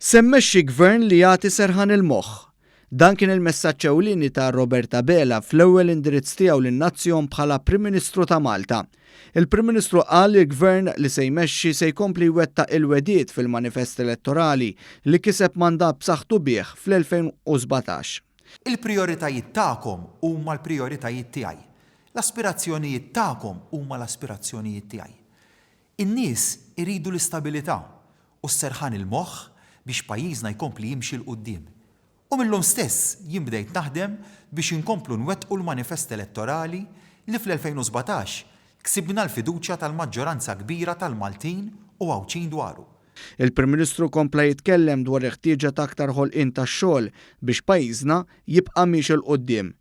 Se mmexxi Gvern li jagħti serħan il-moħħ. Dan kien il-messaġġ ewlieni ta' Robert Abela fl-ewwel indirizz tiegħu lin-nazzjon bħala Prim Ministru ta' Malta. Il-Prim Ministru qal li l-Gvern li se jmexxi se jkompli jwettaq il-wegħdiet fil-manifest elettorali li kiseb mandat b'saħħtu bih fl-2017. Il-prijoritajiet tagħkom huma l-prijoritajiet tiegħi. L-aspirazzjonijiet tagħkom huma l-aspirazzjonijiet tiegħi. In-nies iridu l-istabilità u s-serħan il-moħħ biex pajjiżna jkompli jimxi 'l quddiem. U mil-lum stess jien bdejt naħdem biex inkomplu nwettqu l-manifest elettorali li fl-2017 ksibna l-fiduċja tal-maġġoranza kbira tal-Maltin u Għawdxin dwaru. Il-Prim Ministru kompla jitkellem dwar il-ħtieġa ta' aktar ħolqien ta' xogħol biex pajjiżna jibqa' miexi 'l quddiem.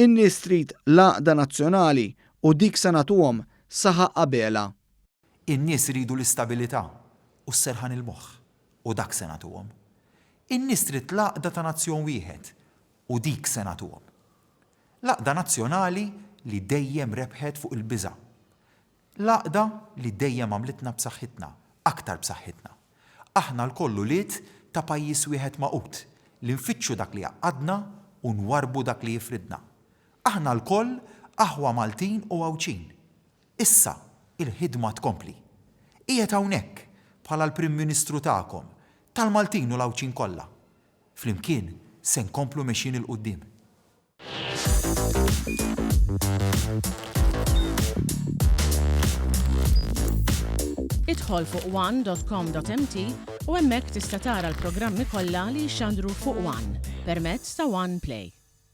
In-nies trid l-għaqda nazzjonali u dik se nagħtuhom, saħaq Abela. In-nies iridu l-istabilità u s-serħan il-moħħ, u dak se nagħtuhom. In-nies trid l-għaqda ta' nazzjon wieħed, u dik se nagħtuhom. L-għaqda nazzjonali li dejjem rebħet fuq il-biża'. L-għaqda li dejjem għamlitna b'saħħitna, aktar b'saħħitna. Aħna lkoll ulied ta' pajjiż wieħed magħqud, li nfittxu dak li jgħaqqadna u nwarrbu dak li jifridna. Aħna lkoll aħwa Maltin u Għawdxin. Issa, il-ħidma tkompli. Qiegħed hawnhekk, bħala l-Prim Ministru tagħkom, tal-Maltin u l-Għawdxin kollha. Flimkien se nkomplu mexjin 'il quddiem. Idħol fuq one.com.mt u hemmhekk tista' tara l-programmi kollha li jixxandru fuq One permezz ta' One Play.